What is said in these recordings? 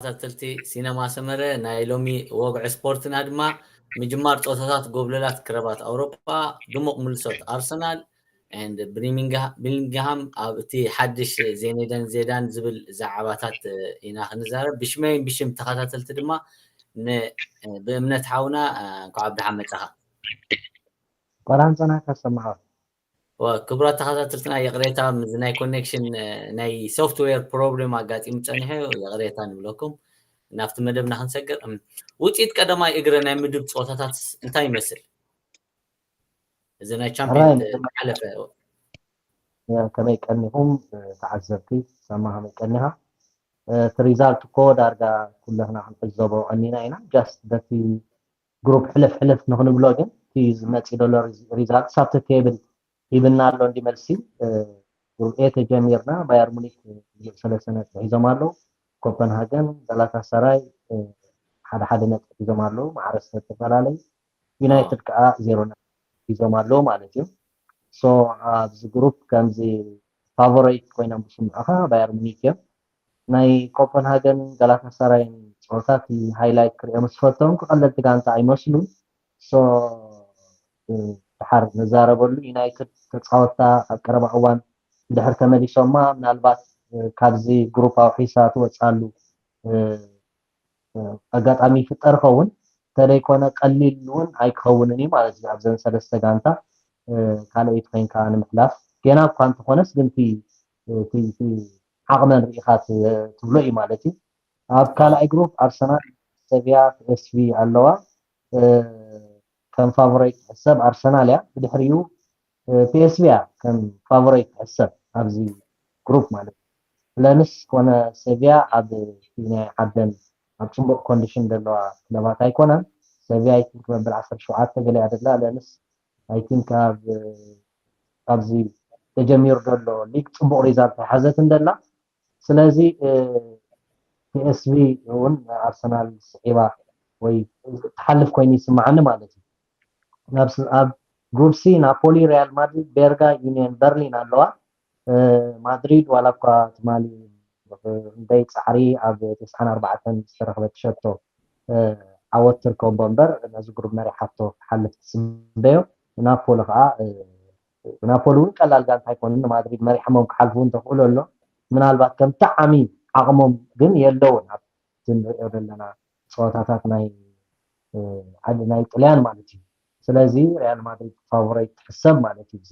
ተኸታተልቲ ሲነማ ሰመረ፣ ናይ ሎሚ ወግዒ ስፖርትና ድማ ምጅማር ጸወታታት ጎብለላት ክለባት ኣውሮጳ፣ ድሙቕ ምልሶት ኣርሰናል and ብሪሚንግሃ- ቢሊንግሃም ኣብ እቲ ሓድሽ ዜኔደን ዜዳን ዝብል ዛዕባታት ኢና ክንዛረብ። ብሽመይን ብሽም ተኸታተልቲ ድማ ን- ብእምነት ሓውና እንኳዕ ኣብ ደሓን መጻኻ። ቆራን ጸናካ ሰማዓ ክቡራት ተኸታተልትና፣ ይቕሬታ፣ ምስ ናይ ኮኔክሽን ናይ ሶፍትዌር ፕሮብሌም ኣጋጢሙ ጸኒሑ፣ ይቕሬታ ንብለኩም። ናብቲ መደብና ክንሰግር፣ ውፅኢት ቀዳማይ እግረ ናይ ምድብ ፀወታታት እንታይ ይመስል? እዚ ናይ ቻምፒዮን ሓለፈ ከመይ ቀኒኹም ተዓዘብቲ? ሰማ ከመይ ቀኒኻ? እቲ ሪዛልት እኮ ዳርጋ ኩለህና ክንዕዘቦ ቀኒና ኢና። ጃስት በቲ ግሩፕ ሕልፍ ሕልፍ ንክንብሎ ግን እቲ ዝመፅእ ዘሎ ሪዛልት ሳብቲ ቴብል ሂብና ኣሎ እንዲ መልሲ። ግሩፕ ኤ ተጀሚርና፣ ባየር ሙኒክ ሰለስተ ነጥቢ ሒዞም ኣለዉ። ኮፐንሃገን፣ ጋላታ ሰራይ ሓደ ሓደ ነጥቢ ሒዞም ኣለዉ፣ ማዕረ ዝተፈላለዩ። ዩናይትድ ከዓ ዜሮ ነጥቢ ሒዞም ኣለዉ ማለት እዩ። ሶ ኣብዚ ግሩፕ ከምዚ ፋቮሬት ኮይኖም ዝስምዑኻ ባየር ሙኒክ እዮም። ናይ ኮፐንሃገን ጋላታ ሰራይን ፀወታ እቲ ሃይላይት ክሪኦም ዝፈቶም ቀለልቲ ጋንታ ኣይመስሉን። ሶ ድሓር ንዛረበሉ። ዩናይትድ ተፃወትታ ኣብ ቀረባ እዋን ድሕር ተመሊሶማ ምናልባት ካብዚ ግሩፕ ኣውሒሳ ትወፅኣሉ ኣጋጣሚ ይፍጠር ኸውን፣ እንተደይኮነ ቀሊል እውን ኣይክኸውንን እዩ ማለት እዩ። ኣብዘን ሰለስተ ጋንታ ካልኦይቲ ኮይንካ ንምሕላፍ ገና እኳ እንተኾነስ ግን ዓቕመን ርኢኻ ትብሎ እዩ ማለት እዩ። ኣብ ካልኣይ ግሩፕ ኣርሰናል፣ ሰቪያ፣ ፒኤስቪ ኣለዋ። ከም ፋቮራይት ትሕሰብ ኣርሰናል እያ። ብድሕሪኡ ፒኤስቪ እያ ከም ፋቮራይት ትሕሰብ ኣብዚ ግሩፕ ማለት እዩ። ለንስ ኮነ ሰቪያ ኣብ ናይ ዓደን ኣብ ፅቡቅ ኮንዲሽን ዘለዋ ክለባት ኣይኮናን። ሰቪያ ኣይ ቲንክ መበል ዓሰርተ ሸውዓተ ገለ እያ ደላ። ለንስ ኣይ ቲንክ ኣብ ኣብዚ ተጀሚሩ ዘሎ ሊግ ፅቡቅ ሪዛልት ኣይሓዘትን ደላ። ስለዚ ፒኤስቪ እውን ኣርሰናል ስዒባ ወይ ትሓልፍ ኮይኑ ይስምዓኒ ማለት እዩ። ኣብ ግሩፕ ሲ ናፖሊ፣ ሪያል ማድሪድ፣ ቤርጋ፣ ዩኒየን በርሊን ኣለዋ። ማድሪድ ዋላ እኳ ትማሊ እንደይ ፃዕሪ ኣብ ተስዓን ኣርባዕተን ዝተረኽበት ሸቶ ዓወት ትርከቦ እምበር ነዚ ግሩፕ መሪሓቶ ክሓልፍ ትፅበዮ። ናፖሊ ከዓ ናፖሊ እውን ቀላል ጋንታ ኣይኮኑን። ንማድሪድ መሪሖሞም ክሓልፉ እውን ተኽእሎ ኣሎ። ምናልባት ከም ብጣዕሚ ዓቕሞም ግን የለውን ኣብቲ ንሪኦ ዘለና ፀወታታት ናይ ዓዲ ናይ ጥልያን ማለት እዩ። ስለዚ ሪያል ማድሪድ ፋቮራይት ትሕሰብ ማለት እዩ። እዚ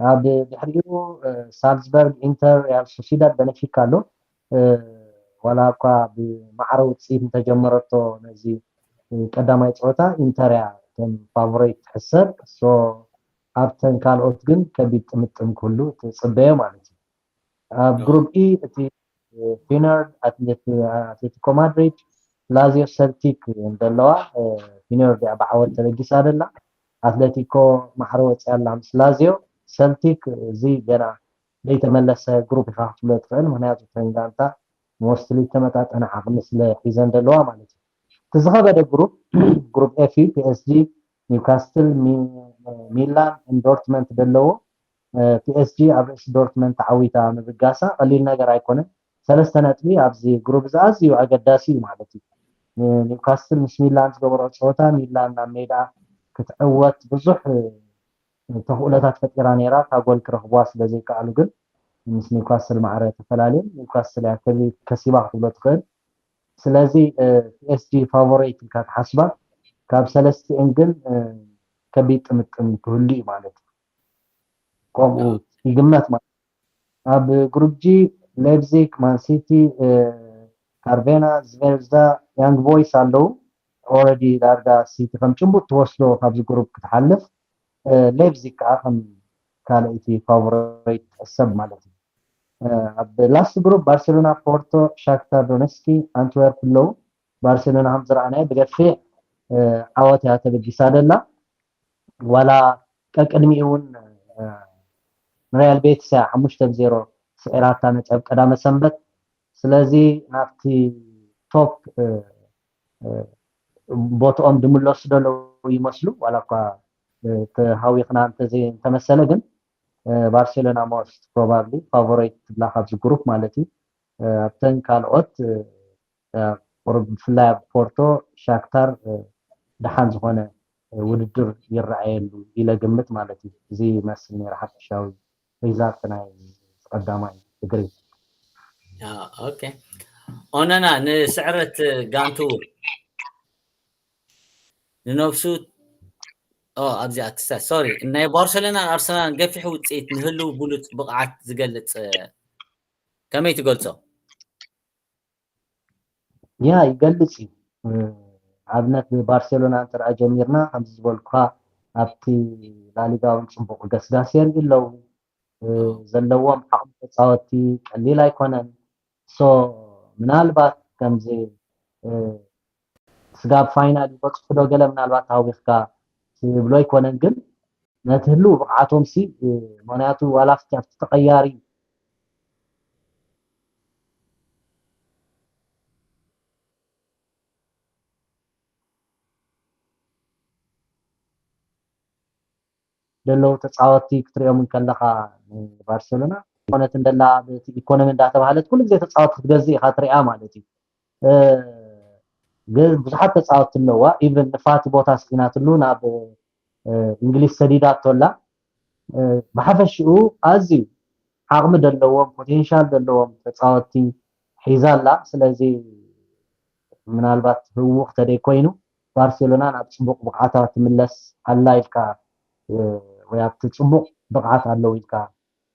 ካብ ድሕሪኡ ሳልዝበርግ፣ ኢንተር፣ ሪያል ሶሲዳድ፣ በነፊካ ኣሎ። ዋላ እኳ ብማዕረ ውፅኢት እንተጀመረቶ ነዚ ቀዳማይ ፀወታ ኢንተር እያ ከም ፋቮራይት ትሕሰብ። ሶ ኣብተን ካልኦት ግን ከቢድ ጥምጥም ክህሉ ትፅበዮ ማለት እዩ። ኣብ ግሩፕ ኢ እቲ ፊነርድ፣ ኣትሌቲኮ ማድሪድ፣ ላዚዮ፣ ሰልቲክ ዘለዋ። ፊነርድ እያ ብዓወት ተበጊሳ ደላ። ኣትሌቲኮ ማዕረ ወፅያ ኣላ ምስ ላዚዮ። ሰልቲክ እዚ ገና ዘይተመለሰ ግሩፕ ኢኻ ክትብሎ ትኽእል፣ ምክንያቱ እተን ጋንታ ሞስትሊ ተመጣጠነ ዓቕሚ ስለ ሒዘን ዘለዋ ማለት እዩ። እቲ ዝኸበደ ግሩፕ ግሩፕ ኤፍ እዩ። ፒኤስጂ፣ ኒውካስትል፣ ሚላን፣ ዶርትመንት ዘለዎ። ፒኤስጂ ኣብ ርእሲ ዶርትመንት ተዓዊታ ምብጋሳ ቀሊል ነገር ኣይኮነን። ሰለስተ ነጥቢ ኣብዚ ግሩፕ እዚ ኣዝዩ ኣገዳሲ እዩ ማለት እዩ። ኒውካስትል ምስ ሚላን ዝገበሮ ፀወታ ሚላን ናብ ሜዳ ክትዕወት ብዙሕ ተኽእሎታት ፈጢራ ነይራ። እታ ጎል ክረኽብዋ ስለ ዘይከኣሉ ግን ምስ ኒውካስትል ማዕረ ተፈላልየን። ኒውካስትል እያ ከሲባ ክትብሎ ትኽእል። ስለዚ ፒኤስጂ ፋቮሬት ኢልካ ትሓስባ ካብ ሰለስቲኤን ግን ከቢድ ጥምጥም ክህሉ እዩ ማለት እዩ። ከምኡ ይግመት ማለት እዩ። ኣብ ግሩፕ ጂ ሌፕዚግ፣ ማንሲቲ፣ ካርቬና፣ ዝቬርዛ፣ ያንግ ቦይስ ኣለዉ። ኦረዲ ዳርጋ ሲቲ ከም ጭቡጥ ትወስዶ ካብዚ ግሩፕ ክትሓልፍ። ሌፕዚግ ከዓ ከም ካልኣይቲ ፋቮራይት ትሕሰብ ማለት እዩ። ኣብ ላስት ግሩፕ ባርሴሎና፣ ፖርቶ፣ ሻክታር ዶነስኪ፣ ኣንትወርፕ ኣለዉ። ባርሴሎና ከም ዝረኣናዮ ብገፊሕ ዓወት እያ ተበጊሳ ደላ። ዋላ ቀቅድሚኡ እውን ንሪያል ቤቲስ እያ ሓሙሽተ ብዜሮ ስዒራታ ነጥቢ ቀዳመ ሰንበት። ስለዚ ናብቲ ቶፕ ቦትኦም ድምለሱ ደለዉ ይመስሉ። ዋላ እኳ ተሃዊኽና እንተመሰለ ግን ባርሴሎና ሞስት ፕሮባብሊ ፋቮሬት ትብላ ካብዚ ግሩፕ ማለት እዩ። ኣብተን ካልኦት ቁሩብ ብፍላይ ኣብ ፖርቶ ሻክታር ደሓን ዝኾነ ውድድር ይረኣየሉ ኢለ ግምት ማለት እዩ። እዚ ይመስል ነይሩ ሓፈሻዊ ሪዛልት ናይ ቀዳማይ እግሪ። ኦኬ፣ ኦነና ንስዕረት ጋንቱ ንነብሱ ኣብዚኣ ክሳ ሶሪ ናይ ባርሰሎናን ኣርሰናልን ገፊሕ ውፅኢት ንህልው ብሉፅ ብቕዓት ዝገልፅ ከመይ ትገልፆ? ያ ይገልፅ እዩ። ኣብነት ብባርሴሎና እንተደኣ ጀሚርና ከምዚ ዝበልኩካ ኣብቲ ላሊጋ እውን ፅቡቅ ገስጋስ የርኢ ኣለዉ። ዘለዎም ዓቕሚ ተፃወቲ ቀሊል ኣይኮነን። ሶ ምናልባት ከምዚ ስጋብ ፋይናል ይበፅሑ ዶ ገለ ምናልባት ታዊኽካ ትብሎ ኣይኮነን፣ ግን ነቲ ህልው ብቕዓቶም ሲ ምክንያቱ ዋላ ኣብቲ ተቐያሪ ዘለዉ ተፃወቲ ክትሪኦም እንከለካ ንባርሴሎና ኮነት እንደላ በቲ ኢኮኖሚ እንዳተባሃለት ኩሉ ግዜ ተፃወቲ ክትገዝእ ኢካ ትሪኣ ማለት እዩ። ግን ብዙሓት ተፃወቲ ኣለዋ። ኢቨን ንፋቲ ቦታ ስኢናትሉ ናብ እንግሊዝ ሰዲዳቶ ኣላ። ብሓፈሽኡ ኣዝዩ ዓቕሚ ዘለዎም ፖቴንሻል ዘለዎም ተፃወቲ ሒዛ ኣላ። ስለዚ ምናልባት ህውኽ ተደይ ኮይኑ ባርሴሎና ናብ ፅቡቅ ብቕዓታ ትምለስ ኣላ ኢልካ ወይ ኣብቲ ፅቡቅ ብቕዓት ኣለዉ ኢልካ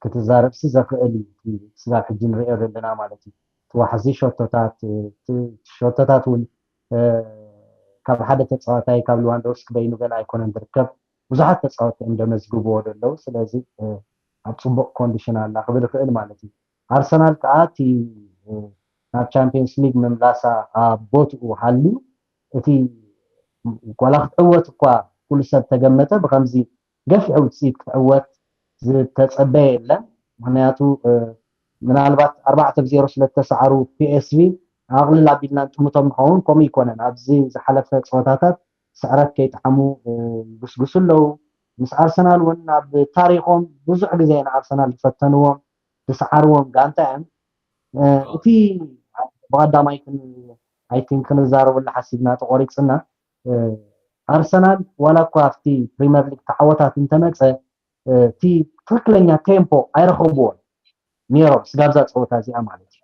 ክትዛረብሲ ዘኽእል እዩ። ስጋብ ሕጂ ንሪኦ ዘለና ማለት እዩ። ትዋሕዚ ሸቶታት ሸቶታት እውን ካብ ሓደ ተፃዋታይ ካብ ሉዋንዶውስኪ በይኑ ገለ ኣይኮነን ዝርከብ። ብዙሓት ተፃወቲ እዮም ደመዝግብዎ ዘለዉ። ስለዚ ኣብ ፅቡቅ ኮንዲሽን ኣላ ክብል ይኽእል ማለት እዩ። ኣርሰናል ከዓ እቲ ናብ ቻምፒየንስ ሊግ ምምላሳ ኣብ ቦትኡ ሃልዩ እቲ ጓላ ክትዕወት እኳ ኩሉ ሰብ ተገመተ ብከምዚ ገፊሕ ውፅኢት ክትዕወት ዝተፀበየ የለን። ምክንያቱ ምናልባት ኣርባዕተ ብዜሮ ስለተሰዓሩ ፒኤስቪ ኣቕልል ኣቢልና ንጥምቶም ንኸውን ከምኡ ይኮነን። ኣብዚ ዝሓለፈ ፀወታታት ስዕረት ከይጠዓሙ ይጉስጉሱ ኣለዉ። ምስ ኣርሰናል እውን ኣብ ታሪኮም ብዙሕ ግዜ ንኣርሰናል ዝፈተንዎም ዝሰዓርዎም ጋንታ እዮም። እቲ ብቀዳማይ ኣይቲንክ ክንዛረበሉ ሓሲብና ተቆሪፅና። ኣርሰናል ዋላ እኳ ኣብቲ ፕሪመር ሊግ ተዓወታት እንተመፀ እቲ ትክክለኛ ቴምፖ ኣይረኸብዎን ነይሮም ስጋብዛ ፀወታ እዚኣ ማለት እዩ።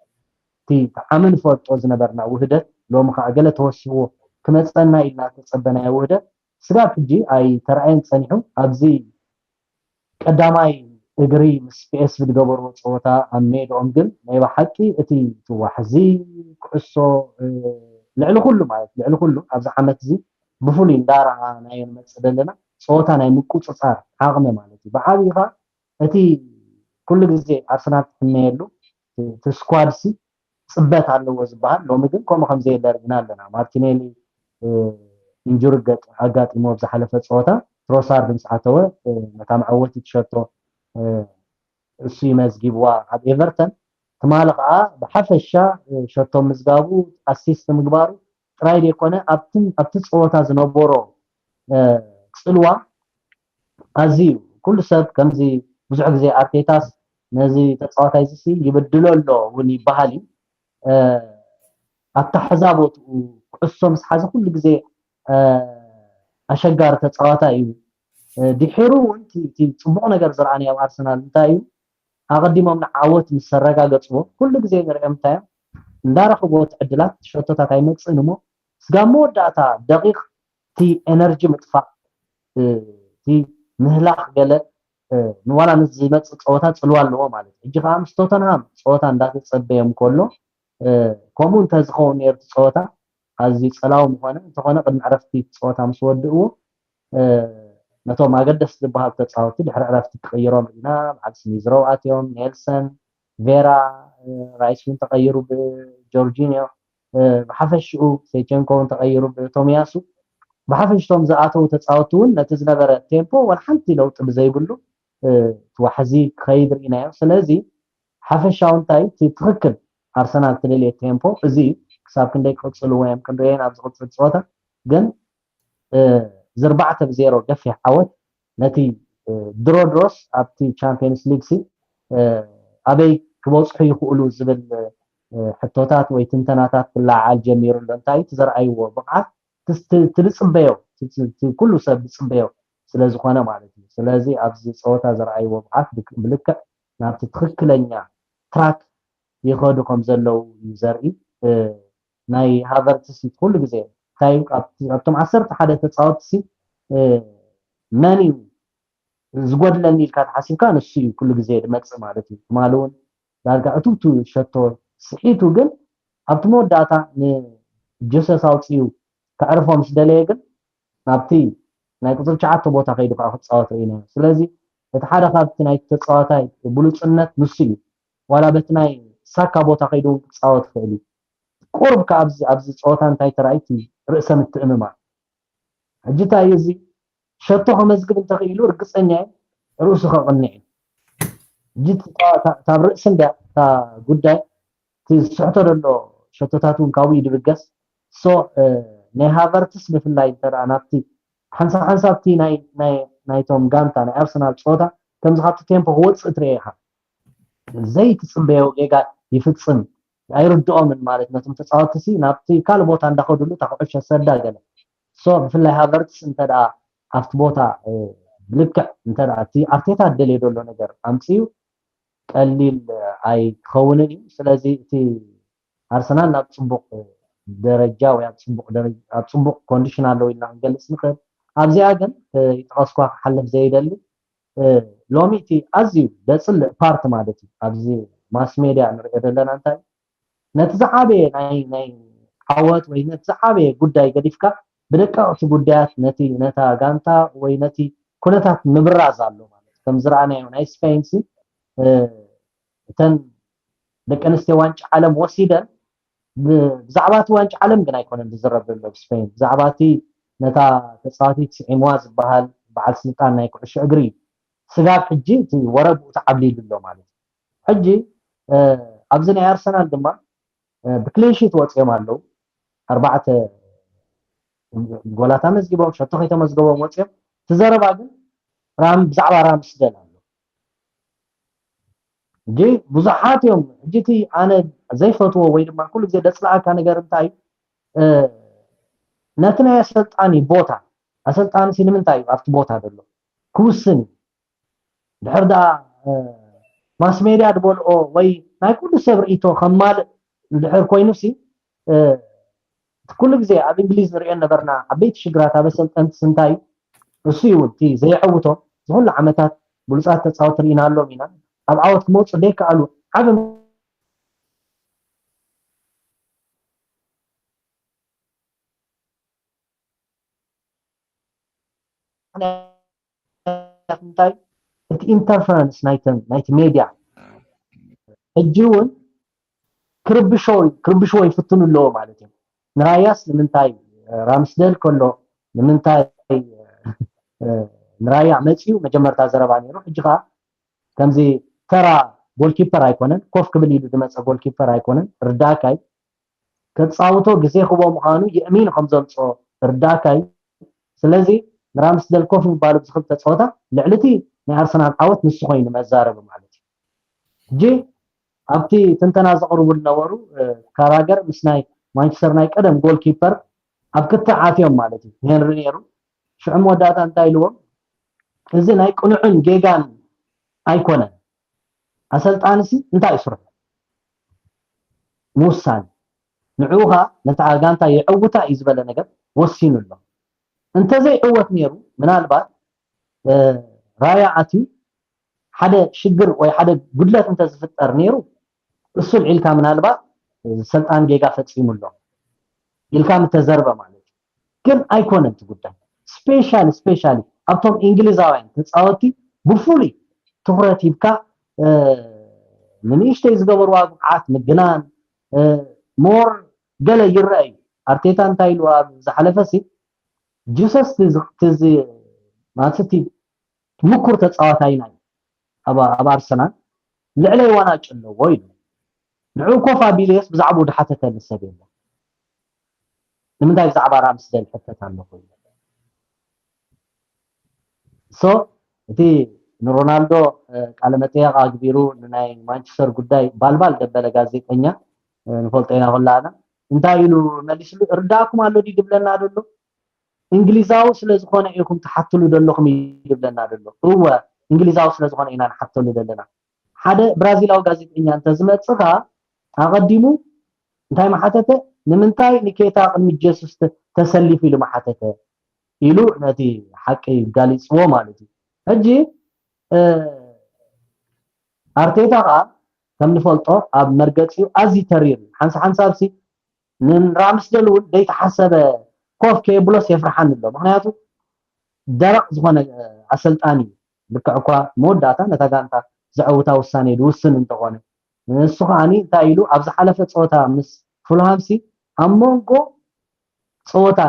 እቲ ዓሚ ንፈልጦ ዝነበርና ውህደት ሎሚ ከዓ ገለ ተወሲኽዎ ክመፀና ኢልና ዝተፀበናዮ ውህደት ስጋብ ሕጂ ኣይተረኣየን ፀኒሑ። ኣብዚ ቀዳማይ እግሪ ምስ ፒኤስቪ ዝገበርዎ ፀወታ ኣብ ሜድኦም ግን ናይ ብሓቂ እቲ ትዋሕዚ ኩዕሶ ልዕሊ ኩሉ ማለት ልዕሊ ኩሉ ኣብዚ ዓመት እዚ ብፍሉይ እንዳረኣናዮ ንመፅእ ዘለና ፀወታ ናይ ምቁፅፃር ዓቕሚ ማለት እዩ። ብዓብይኻ እቲ ኩሉ ግዜ ኣርሰናል ትሕመየሉ እቲ ስኳድ ሲ ፅበት ኣለዎ ዝበሃል ሎሚ ግን ከምኡ ከምዘየለ ርኢና ኣለና። ማርቲኔሊ ኢንጁሪ ኣጋጢሞ ኣብ ዝሓለፈ ፀወታ ትሮሳርድ ምስ ኣተወ ነታ መዐወቲት ሸቶ እሱ ይመዝጊብዋ ኣብ ኤቨርተን። ትማሊ ከዓ ብሓፈሻ ሸቶ ምዝጋቡ ኣሲስት ምግባሩ ጥራይ ዘይኮነ ኣብቲ ኣብቲ ፀወታ ዝነበሮ ፅልዋ ኣዝዩ ኩሉ ሰብ ከምዚ ብዙሕ ግዜ ኣርቴታስ ነዚ ተፃዋታይ እዚ ይበድሎ ኣሎ እውን ይበሃል እዩ። ኣተሓዛ ቦትኡ ኩዕሶ ምስ ሓዘ ኩሉ ግዜ ኣሸጋሪ ተፃዋታይ እዩ። ድሒሩ እውን እቲ ፅቡቕ ነገር ዝረኣናዮ ኣብ ኣርሰናል እንታይ እዩ? ኣቐዲሞም ንዓወት ምስ ኣረጋገፅዎ ኩሉ ግዜ ንሪኦም እንታይ እዮም እንዳረኽብዎ እቲ ዕድላት ሸቶታት ኣይመፅእን እሞ ስጋብ መወዳእታ ደቂቕ እቲ ኤነርጂ ምጥፋእ እቲ ምህላኽ ገለ ንዋላ ንዝመፅእ ፀወታ ፅልዋ ኣለዎ ማለት እዩ። ሕጂ ከዓ ምስ ቶተንሃም ፀወታ እንዳተፀበየ እንከሎ ከምኡ እንተዝኸውን ነይሩ እቲ ፀወታ ኣዝዩ ፀላዊ ምኾነ። እንተኾነ ቅድሚ ዕረፍቲ እቲ ፀወታ ምስ ወድእዎ ነቶም ኣገደስቲ ዝበሃሉ ተፃወቲ ድሕሪ ዕረፍቲ ክቕይሮም ርኢና። በዓል ስሚዝሮው ኣትዮም፣ ኔልሰን፣ ቬራ፣ ራይስ እውን ተቐይሩ ብጆርጂኒዮ፣ ብሓፈሽኡ ሴቸንኮ እውን ተቐይሩ ብቶሚያሱ። ብሓፈሽቶም ዝኣተዉ ተፃወቲ እውን ነቲ ዝነበረ ቴምፖ ዋላ ሓንቲ ለውጢ ብዘይብሉ እቲ ዋሕዚ ክኸይድ ርኢናዮ። ስለዚ ሓፈሻዊ እንታይ እቲ ትኽክል ኣርሰናል ትደልዮ ቴምፖ እዚ እዩ። ክሳብ ክንደይ ክቕፅልዎ እዮም ክንሪኦ ኢና ኣብ ዝቕፅል ፀወታ። ግን እዚ ኣርባዕተ ብዜሮ ገፊሕ ዓወት ነቲ ድሮ ድሮስ ኣብቲ ቻምፒየንስ ሊግ ሲ ኣበይ ክበፅሑ ይኽእሉ ዝብል ሕቶታት ወይ ትንተናታት ክለዓዓል ጀሚሩ ኣሎ። እንታይ እቲ ዘርኣይዎ ብቕዓት ትፅበዮ፣ ኩሉ ሰብ ዝፅበዮ ስለዝኾነ ማለት እዩ። ስለዚ ኣብዚ ፀወታ ዘርኣይዎ ብቕዓት ብልክዕ ናብቲ ትኽክለኛ ትራክ ይኸዱ ከም ዘለዉ እዩ ዘርኢ። ናይ ሃቨርትስ ኩሉ ግዜ እንታይ ኣብቶም ዓሰርተ ሓደ ተፃወትሲ መን እዩ ዝጎድለኒ ኢልካ ተሓሲብካ ንሱ እዩ ኩሉ ግዜ ድመፅእ ማለት እዩ። ትማሊ እውን ዳርጋ እትውቱ ሸቶ ስሒቱ ግን ኣብቲ መወዳእታ ንጀሰስ ኣውፅኡ ከዕርፎ ምስ ደለየ ግን ናብቲ ናይ ቁፅሪ ትሽዓተ ቦታ ከይዱ ከዓ ክፃወት ርኢና። ስለዚ እቲ ሓደ ካብቲ ናይ ተፃዋታይ ብሉፅነት ንሱ እዩ። ዋላ በቲ ናይ ሳካ ቦታ ከይዱ እውን ክፃወት ይኽእል እዩ። ቁሩብ ከዓ ኣብዚ ፀወታ እንታይ ተራእይቲ ርእሰ ምትእምማን። ሕጂ እንታይ እዩ እዚ ሸቶ ከመዝግብ እንተኽኢሉ ርግፀኛ እየ ርእሱ ከቕንዕ እዩ። ሕጂ ካብ ርእሲ እንዳ እታ ጉዳይ እቲ ዝስሕቶ ዘሎ ሸቶታት እውን ካብኡ እዩ ድብገስ። ሶ ናይ ሃቨርትስ ብፍላይ እንተ ናብቲ ሓንሳብ ሓንሳብቲ ናይቶም ጋንታ ናይ ኣርሰናል ፀወታ ከምዚ ካብቲ ቴምፖ ክወፅእ ትርአ ኢኻ። ዘይትፅበዮ ጌጋ ይፍፅም። ኣይርድኦምን ማለት ነቶም ተፃወትቲ ሲ ናብቲ ካልእ ቦታ እንዳኸዱሉ እታ ኩዕሾ ሰዳ ገለ ሶ ብፍላይ ሃቨርትስ እንተ ደኣ ኣብቲ ቦታ ብልክዕ እንተ ደኣ እቲ ኣርቴታ ደልዮ ዘሎ ነገር ኣምፅኡ ቀሊል ኣይክኸውንን እዩ። ስለዚ እቲ ኣርሰናል ናብ ፅቡቕ ደረጃ ወይ ኣብ ፅቡቕ ኮንዲሽን ኣለዉ ኢልና ክንገልፅ ንኽእል። ኣብዚኣ ግን ይጠቐስኳ ክሓልፍ ዘይደሊ ሎሚ እቲ ኣዝዩ ዘፅልእ ፓርት ማለት እዩ ኣብዚ ማስ ሜድያ ንሪኦ ዘለና እንታይ ነቲ ዝዓበየ ናይ ናይ ዓወት ወይ ነቲ ዝዓበየ ጉዳይ ገዲፍካ ብደቀቕቲ ጉዳያት ነቲ ነታ ጋንታ ወይ ነቲ ኩነታት ምብራዝ ኣሎ ማለት ከም ዝረኣናዮ ናይ ስፔን ሲ እተን ደቂ ኣንስትዮ ዋንጫ ዓለም ወሲደን ብዛዕባ እቲ ዋንጫ ዓለም ግን ኣይኮነን ዝዝረብ ዘሎ ብስፔን ብዛዕባ እቲ ነታ ተፃዋቲት ስዒምዋ ዝበሃል በዓል ስልጣን ናይ ኩዕሾ እግሪ ስጋብ ሕጂ እቲ ወረ ብኡ ተዓብሊሉ ኣሎ ማለት እዩ። ሕጂ ኣብዚ ናይ ኣርሰናል ድማ ብክሊንሺት ወፂኦም ኣለዉ። ኣርባዕተ ጎላት ኣመዝጊቦም ሸቶ ከይተመዝገቦም ወፂኦም። እቲ ዘረባ ግን ራም ብዛዕባ ራምስደል ኣሎ። ሕጂ ብዙሓት እዮም ሕጂ እቲ ኣነ ዘይፈትዎ ወይ ድማ ኩሉ ግዜ ደፅላኣካ ነገር እንታይ ነቲ ናይ ኣሰልጣኒ ቦታ ኣሰልጣኒ ሲ ንምንታይ እዩ ኣብቲ ቦታ ዘሎ ክውስን እዩ ድሕር ደኣ ማስ ሜድያ ዝበልኦ ወይ ናይ ኩሉ ሰብ ርእቶ ከማልእ እንድሕር ኮይኑ ሲ እቲ ኩሉ ግዜ ኣብ እንግሊዝ ንሪኦ ነበርና ዓበይቲ ሽግራት ኣብ ኣሰልጠንቲ ስንታይ እዩ እሱ እዩ እቲ ዘይዕውቶም ዝኩሉ ዓመታት ብሉፃት ተፃወት ርኢናሎም ኢና ኣብ ዓወት ክመፁ ዘይከኣሉ ዓብ ምክንያት እንታይ እቲ ኢንተርፈረንስ ናይቲ ሜድያ ሕጂ እውን ክርብሾ ክርብሽዎ ይፍትኑ ኣለዎ ማለት እዮም። ንራያስ ንምንታይ ራምስደል ከሎ ንምንታይ ንራያ መፅኡ መጀመርታ ዘረባ ነይሩ። ሕጂ ከዓ ከምዚ ተራ ጎልኪፐር ኣይኮነን፣ ኮፍ ክብል ኢሉ ዝመፀ ጎልኪፐር ኣይኮነን። ርዳእካይ ከፃውቶ ግዜ ክቦ ምዃኑ የእሚኑ ከም ዘምፅኦ ርዳእካይ። ስለዚ ንራምስደል ኮፍ ምባሉ ብዚ ክልተ ፀወታ ልዕሊ እቲ ናይ ኣርሰናል ዓወት ንሱ ኮይኑ መዛረቢ ማለት እዩ። ሕጂ ኣብቲ ትንተና ዘቕርቡ ዝነበሩ ካራገር ምስ ናይ ማንቸስተር ናይ ቀደም ጎልኪፐር ኣብ ክትዕ ኣትዮም ማለት እዩ። ሄንሪ ነይሩ ሽዑ መወዳእታ እንታይ ኢልዎም? እዚ ናይ ቅኑዕን ጌጋን ኣይኮነን። ኣሰልጣንሲ እንታይ ይስርሑ ምውሳን ንዕኡ ኸዓ ነቲ ጋንታ የዕውታ እዩ ዝበለ ነገር ወሲኑ ኣሎ። እንተዘይዕወት ነይሩ ምናልባት ራያ ኣትዩ ሓደ ሽግር ወይ ሓደ ጉድለት እንተዝፍጠር ነይሩ እሱ ልዒልካ ምናልባት ሰልጣን ጌጋ ፈፂሙ ኣሎ ኢልካ ምተዘርበ ማለት እዩ። ግን ኣይኮነን እቲ ጉዳይ ስፔሻሊ ስፔሻሊ ኣብቶም እንግሊዛውያን ተፃወቲ ብፍሉይ ትኩረት ሂብካ ንንእሽተይ ዝገበርዋ ብቅዓት ምግናን ሞር ገለ ይረአ እዩ። ኣርቴታ እንታይ ኢሉ ኣብ ዝሓለፈ ሲ ጂሰስ ማለት እቲ ምኩር ተፃዋታይና እዩ ኣብ ኣርሰናል ልዕለይ ዋናጭ ኣለዎ ኢሉ ንዕኡ ኮፍ ኣቢለዮስ ብዛዕባኡ ዝሓተተኒ ሰብ የለን። ንምንታይ ብዛዕባ ራምስደል ሕተት ኣለኹ ኢለ። ሶ እቲ ንሮናልዶ ቃለ መጠየቕ ኣግቢሩ ንናይ ማንቸስተር ጉዳይ ባልባል ደበለ ጋዜጠኛ ንፈልጦ ኢና ኩላና። እንታይ ኢሉ መሊስሉ? እርዳእኩም ኣሎ ድዩ ድብለና ደሎ? እንግሊዛዊ ስለ ዝኾነ ኢኹም ትሓትሉ ደለኹም እዩ ድብለና ደሎ። እወ፣ እንግሊዛዊ ስለ ዝኾነ ኢና ንሓተሉ ዘለና። ሓደ ብራዚላዊ ጋዜጠኛ እንተዝመጽኻ ኣቐዲሙ እንታይ መሓተተ? ንምንታይ ንኬታ ቅድሚ ጀሱስ ተሰሊፉ ኢሉ መሓተተ ኢሉ ነቲ ሓቂ ጋሊጽዎ ማለት እዩ። ሕጂ ኣርቴታ ከዓ ከም ንፈልጦ ኣብ መርገፂኡ ኣዝዩ ተሪር እዩ። ሓንሳ ሓንሳብ ሲ ንራምስደል እውን ዘይተሓሰበ ኮፍ ከየብሎስ የፍርሓኒ ኣሎ። ምክንያቱ ደረቕ ዝኾነ ኣሰልጣኒ እዩ። ልክዕ እኳ መወዳእታ ነታ ጋንታ ዘዕውታ ውሳኔ ዝውስን እንተኾነ፣ ንሱ ከዓኒ እንታይ ኢሉ ኣብ ዝሓለፈ ፀወታ ምስ ፉልሃምሲ ኣብ መንጎ ፀወታ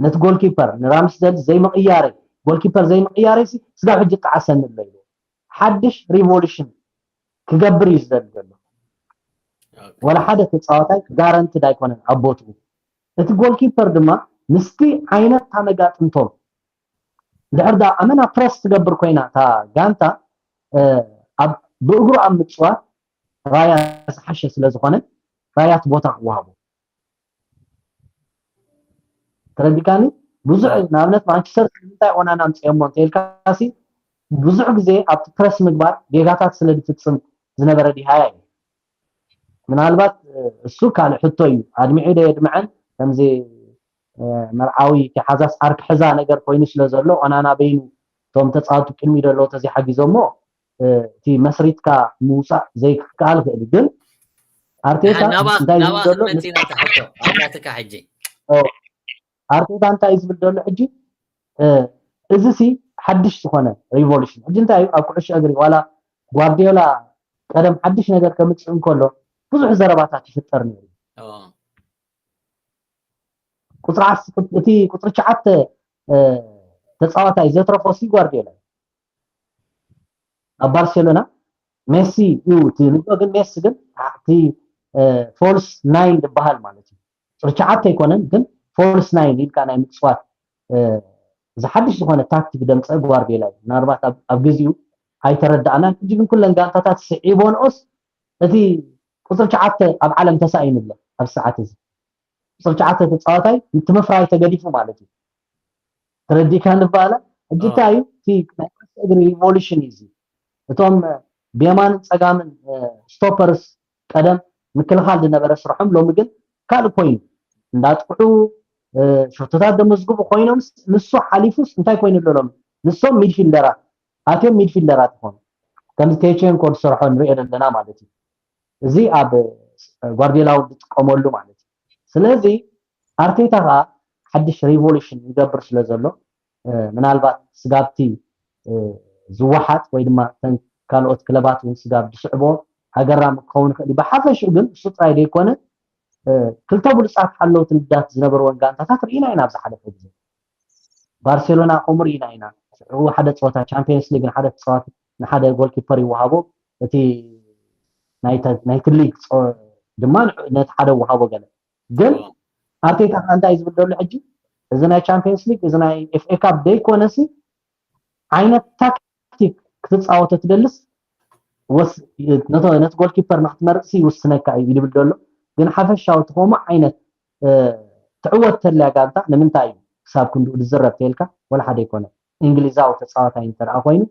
ነቲ ጎልኪፐር ንራምስደል ዘይምቕያረይ ጎልኪፐር ዘይምቕያረይ ስጋብ ሕጂ ጣዓሰኒ ኣሎ ኢሉ ሓድሽ ሪቮሉሽን ክገብር እዩ ዝደሊ ዘሎ። ወላ ሓደ ተፃዋታይ ጋረንትድ ኣይኮነን ኣብ ቦትኡ። እቲ ጎልኪፐር ድማ ምስቲ ዓይነት ታመጋጥምቶም ድሕር ዳ ኣመና ፕረስ ትገብር ኮይና እታ ጋንታ ብእግሩ ኣብ ምፅዋት ራያ ዝሓሸ ስለ ዝኾነ ራያ እቲ ቦታ ክወሃቦ ተረዲካኒ። ብዙሕ ንኣብነት ማንቸስተር እንታይ ኦናና ኣምፅኦሞ እንተልካሲ ብዙሕ ግዜ ኣብቲ ፕረስ ምግባር ጌጋታት ስለ ዝፍፅም ዝነበረ ዲሃያ እዩ። ምናልባት እሱ ካልእ ሕቶ እዩ። ኣድሚዑ ዶ የድምዐን? ከምዚ መርዓዊ ሓዛስ ዓርኪ ሕዛ ነገር ኮይኑ ስለ ዘሎ ኦናና በይኑ እቶም ተፃወቱ ቅድሚ ደሎ ተዘይሓጊዞሞ እቲ መስሪትካ ምውፃእ ዘይክከኣል ክእል ግን ኣርቴታ እንታይ ዝብል ዘሎ ኣላትካ ሕጂ ኣርቴታ እንታይ ዝብል ዘሎ ሕጂ እዚ ሲ ሓድሽ ዝኾነ ሪቮሉሽን ሕጂ እንታይ እዩ ኣብ ኩዕሾ እግሪ ዋላ ጓርዲዮላ ቀደም ሓድሽ ነገር ከምፅእ እንከሎ ብዙሕ ዘረባታት ይፍጠር ነይሩ። ቁፅሪ እቲ ቁፅሪ ትሽዓተ ተፃዋታይ ዘትረፎ ሲ ጓርዲዮላ ኣብ ባርሴሎና ሜሲ እዩ እቲ ንግሆ ግን ሜሲ ግን እቲ ፎልስ ናይን ዝበሃል ማለት እዩ። ቁፅሪ ትሽዓተ ኣይኮነን ግን ፎልስ ናይን ኢልካ ናይ ምፅዋት ዝሓድሽ ዝኾነ ታክቲክ ደምፀ ጓርዲዮላ እዩ። ምናልባት ኣብ ግዜኡ ኣይተረዳእናን። ሕጂ ግን ኩለን ጋንታታት ስዒቦንኦስ እቲ ቁፅሪ ትሽዓተ ኣብ ዓለም ተሳኢኑ ኣሎ ኣብዚ ሰዓት እዚ። ቁፅሪ ትሽዓተ ተፃዋታይ እቲ ምፍራይ ተገዲፉ ማለት እዩ። ተረዲእካ ንባላ ሕጂ እንታይ እዩ እቲ ናይ እግሪ ሪቮሉሽን እዩ እዚ። እቶም ብየማንን ፀጋምን ስቶፐርስ ቀደም ምክልኻል ዝነበረ ስርሖም ሎሚ ግን ካልእ ኮይኑ እንዳጥቅዑ ሸቶታት ዘመዝግቡ ኮይኖም ንሱ ሓሊፉስ እንታይ ኮይኑ ኣሎ ሎሚ ንሶም ሚድፊልደራት ኣትዮም ሚድፊልደራት ይኾኑ ከምዚ ቴቼንኮ ዝሰርሖ ንሪኦ ዘለና ማለት እዩ። እዚ ኣብ ጓርዲዮላ እውን ዝጥቀመሉ ማለት እዩ። ስለዚ ኣርቴታ ከዓ ሓድሽ ሪቮሉሽን ይገብር ስለ ዘሎ ምናልባት ስጋብቲ ዝወሓጥ ወይ ድማ ተን ካልኦት ክለባት እውን ስጋብ ዝስዕቦ ኣገራሚ ክኸውን ይኽእል እዩ። ብሓፈሽኡ ግን እሱ ጥራይ ዘይኮነ ክልተ ብሉፃት ሓለውቲ ልዳት ዝነበርወን ጋንታታት ርኢና ኢና ኣብ ዝሓለፈ ግዜ ባርሴሎና ከምኡ ርኢና ኢና። ሽዑ ሓደ ፀወታ ቻምፒየንስ ሊግ ንሓደ ተፃዋቲ ንሓደ ጎልኪፐር ይወሃቦ እቲ ናይቲ ሊግ ድማ ነቲ ሓደ ወሃቦ ገለ ግን ኣርቴታ እንታይ ዝብል ዘሎ ሕጂ እዚ ናይ ቻምፒየንስ ሊግ እዚ ናይ ኤፍኤ ካፕ ደይኮነሲ ዓይነት ታክቲክ ክትፃወቶ ትደልስ ነቲ ጎልኪፐር ንክትመርፅሲ ይውስነካ እዩ ይብል ዘሎ ግን ሓፈሻዊ ትኸሞ ዓይነት ትዕወት ተልያ ጋንታ ንምንታይ እዩ ክሳብ ክንድኡ ዝዝረብ ተልካ ወላ ሓደ ኣይኮነ እንግሊዛዊ ተፃዋታይ እንተደኣ ኮይኑ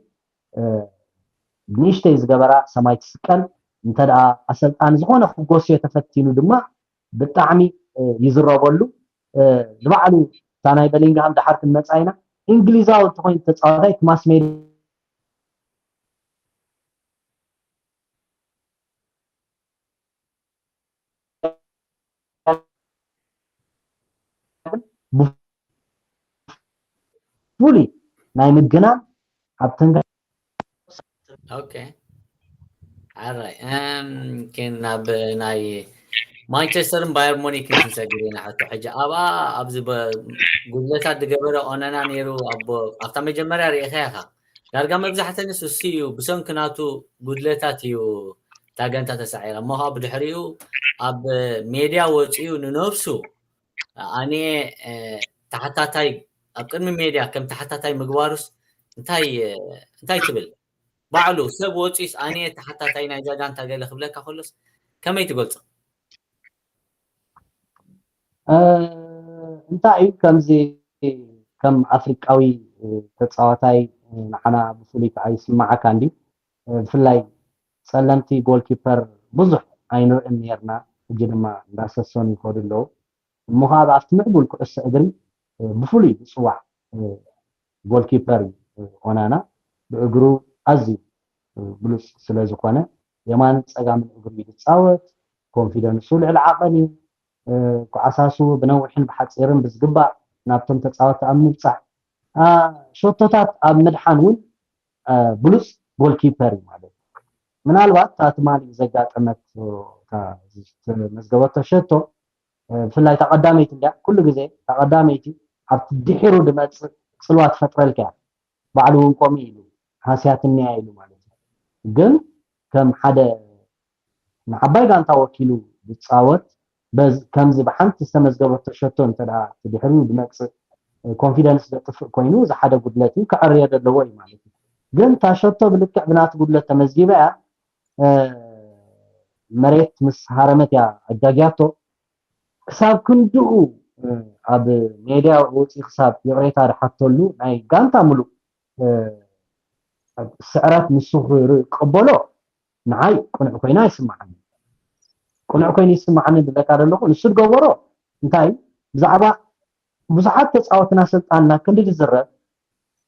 ንእሽተይ ዝገበራ ሰማይ ትስቀል እንተደኣ ኣሰልጣኒ ዝኾነ ክጎስዮ ተፈቲኑ ድማ ብጣዕሚ ይዝረበሉ ንባዕሉ እታ ናይ በሊንግሃም ደሓር ክንመፃ ኢና እንግሊዛዊ እንተኮይኑ ተፃዋታይ ክማስ ሜዳ ብፍሉይ ናይ ምግናን ኣብ ተንጋ ኦኬ ኣራይ እም ኪን ናብ ናይ ማንቸስተርን ባየር ሙኒክን ክንሰግር ኢና ሕቶ ሕጂ ኣብኣ ኣብዚ ጉድለታት ዝገበረ ኦነና ነይሩ ኣብታ መጀመርያ ርኢኻ ኢኻ ዳርጋ መብዛሕተንስ እሱ እዩ ብሰንኪ ናቱ ጉድለታት እዩ እታ ጋንታ ተሳዒራ እሞ ከዓ ብድሕሪኡ ኣብ ሜድያ ወፂኡ ንነብሱ ኣነ ተሓታታይ ኣብ ቅድሚ ሜድያ ከም ተሓታታይ ምግባሩስ እንታይ እንታይ ትብል ባዕሉ ሰብ ወፂስ ኣነ ተሓታታይ ናይዛ ጋንታ ገለ ክብለካ ከሎስ ከመይ ትገልፆ እ፣ እንታይ እዩ ከምዚ ከም ኣፍሪቃዊ፣ እ፣ ተጻዋታይ፣ እ፣ ንዓና ብፍሉይ ከዓ ይስምዓካ እንዲ? እ፣ ብፍላይ ጸለምቲ ጎልኪፐር ብዙሕ ኣይንርእን ነርና፣ ሕጂ ድማ እንዳሰሰኑ ይኸዱ ኣለዉ። እሞ ከዓ ኣብቲ ምዕቡል ኩዕሶ እግሪ፣ እ፣ ብፍሉይ ዝጽዋዕ፣ እ፣ ጎልኪፐር እዩ፣ እ፣ ኦናና። ብእግሩ ኣዝዩ፣ እ፣ ብሉጽ ስለ ዝኾነ የማንን ጸጋምን እግሩ እዩ ዝጻወት። ኮንፊደንሱ ልዕሊ ዓቐን እዩ። እ፣ ኳዕሳሱ ብነዊሕን ብሓጺርን ብዝግባእ ናብቶም ተጻወትቲ ኣብ ምብጻሕ፣ አ፣ ሸቶታት ኣብ ምድሓን እውን፣ አ፣ ብሉጽ ጎልኪፐር እዩ ማለት እዩ። ምናልባት እታ ትማሊ ዘጋጠመት፣ እታ ዝተመዝገበቶ ሸቶ፣ እ፣ ብፍላይ እታ ቀዳመይቲ እንድያ፣ ኩሉ ግዜ እታ ቀዳመይቲ ኣብቲ ድሒሩ ድመጽእ ጽልዋ ትፈጥረልካ እያ። ባዕሉ እውን ከምኡ ኢሉ፣ ሃስያትኒ እያ ኢሉ ማለት እዩ። ግን ከም ሓደ ንዓባይ ጋንታ ወኪሉ ዝጻወት፣ በዝ-፣ ከምዚ ብሓንቲ ዝተመዝገበቶ ሸቶ እንተ ደኣ ድሕሪኡ ዝመጽእ ኮንፊደንስ ዘጥፍእ ኮይኑ፣ እዚ ሓደ ጉድለት እዩ፣ ክዕርዮ ዘለዎ እዩ ማለት እዩ። ግን እታ ሸቶ ብልክዕ ብናቱ ጉድለት ተመዝጊባ እያ፣ እ፣ መሬት ምስ ሃረመት እያ ኣጃጊያቶ። ክሳብ ክንድኡ፣ እ፣ ኣብ ሜድያ ወፂኡ ክሳብ ይቕሬታ ዝሓተሉ ናይ ጋንታ ሙሉእ፣ እ፣ ስዕረት ንሱ ክቕበሎ ንዓይ ቅኑዕ ኮይኑ ኣይስምዓኒ። ቅኑዕ ኮይኑ ይስምዓኒ ዝብለካ ዘለኹ፣ ንሱ ዝገበሮ እንታይ፣ ብዛዕባ ብዙሓት ተጻወትና ስልጣን ናብ ክንዲ ዝዝረብ፣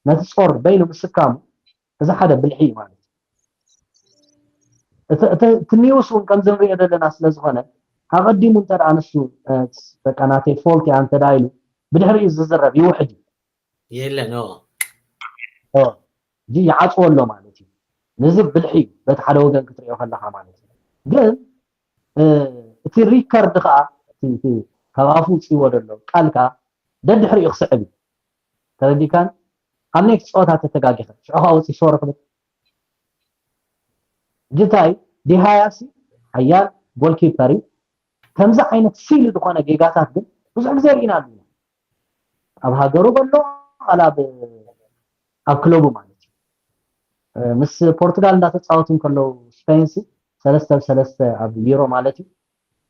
ነቲ ጾር በይኑ ምስካሙ፣ እዚ ሓደ ብልሒ እዩ ማለት እዩ። እቲ፣ እቲ፣ እቲ ኒውስ እውን ከምዚ ንሪኦ ዘለና ስለ ዝኾነ፣ ኣቐዲሙ እንተ ደኣ ንሱ፣ እ፣ በቃ ናተይ ፎልት እያ እንተ ደኣ ኢሉ፣ ብድሕሪኡ ዝዝረብ ይውሕድ እዩ። የለን፣ ኦ። ኦ፣ እዚ ይዓጽዎ ኣሎ ማለት እዩ። ነዚ ብልሒ እዩ፣ በቲ ሓደ ወገን ክትሪኦ ከለኻ ማለት እዩ። ግን፣ እ፣ እቲ ሪከርድ ኸኣ፣ እቲ፣ እቲ ካብ ኣፉ ውጽእዎ ዘሎ ቃል ከኣ ደድሕሪኡ ክስዕብ እዩ። ተረዲእካን? ኣብ ኔክስት ጸወታ ተተጋጊኸ፣ ሽዑ ኸኣ ወጺ ሶሪ ክብል። ጅታይ ዲሃያሲ ሓያል ጎልኪፐር እዩ። ከምዚ ዓይነት ሲሊ ዝኾነ ጌጋታት ግን ብዙሕ ግዜ ርኢናሉ ኢና። ኣብ ሃገሩ በሎ፣ ዋላ ኣብ፣ ኣብ ክለቡ ማለት እዩ። እ፣ ምስ ፖርቱጋል እንዳተጻወቱ እንከለዉ ስፔንሲ ሰለስተ ብ ሰለስተ ኣብ ዩሮ ማለት እዩ።